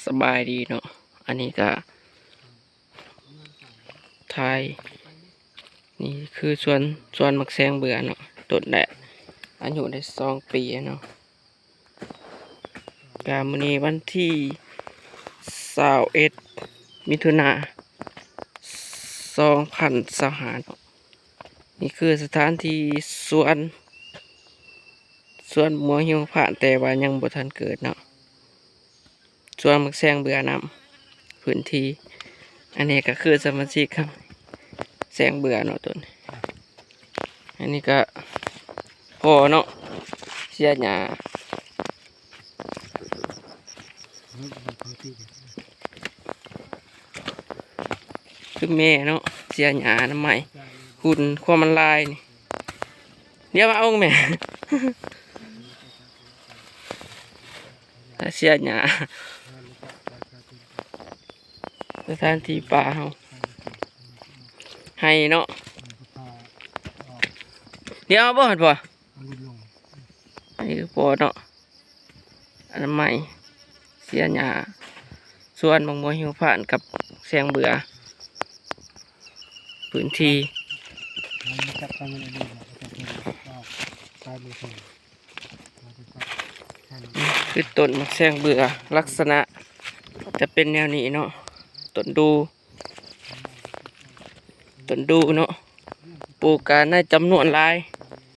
ສະບາຍດີເນາະ ອັນນີ້ກະຖ່າຍ ນີ້ຄືສວນ ສວນໝາກແຊງເບືອເນາະ ຕົ້ນແຫຼະ ອາຍຸໄດ້ສອງປີເນາະ. ກະມື້ນີ້ວັນທີຊາວເອັດ ມິຖຸນາ ສອງພັນຊາວຫ້າເນາະ. ນີ້ຄືສະຖານທີ່ສວນ ສວນໝາກຫິມະພານ ແຕ່ວ່າຍັງບໍ່ທັນເກີດເນາະ ສວນໝາກແຊງເບືອນຳ ພື້ນທີ່ ອັນນີ້ກະຄືສະມາຊິກ ແຊງເບືອເນາະຕົ້ນ ອັນນີ້ກະພໍເນາະ ເສຍຫຍ້າ ຄືແມ່ເນາະ ເສຍຫຍ້າອະນາໄມ ຫຸ່ນຄວາມມັນລາຍນີ້ ດຽວມາເອົາແມ່ ເສຍຫຍ້າ ສະຖານທີ່ປ່າເຮົາ ໄຮ່ເນາະ ດຽວເອົາບໍ່ຫັ້ນພໍ່ ອັນນີ້ຄືພໍ່ເນາະ ອະນາໄມ ເສຍຫຍ້າ ສວນໝາກມົວຫິມະພານກັບແຊງເບືອ ພື້ນທີ່ ຄືຕົ້ນໝາກແຊງເບືອ ລັກສະນະຈະເປັນແນວນີ້ເນາະ ຕົ້ນດູ ຕົ້ນດູເນາະ ປູກກະໃນຈຳນວນຫຼາຍ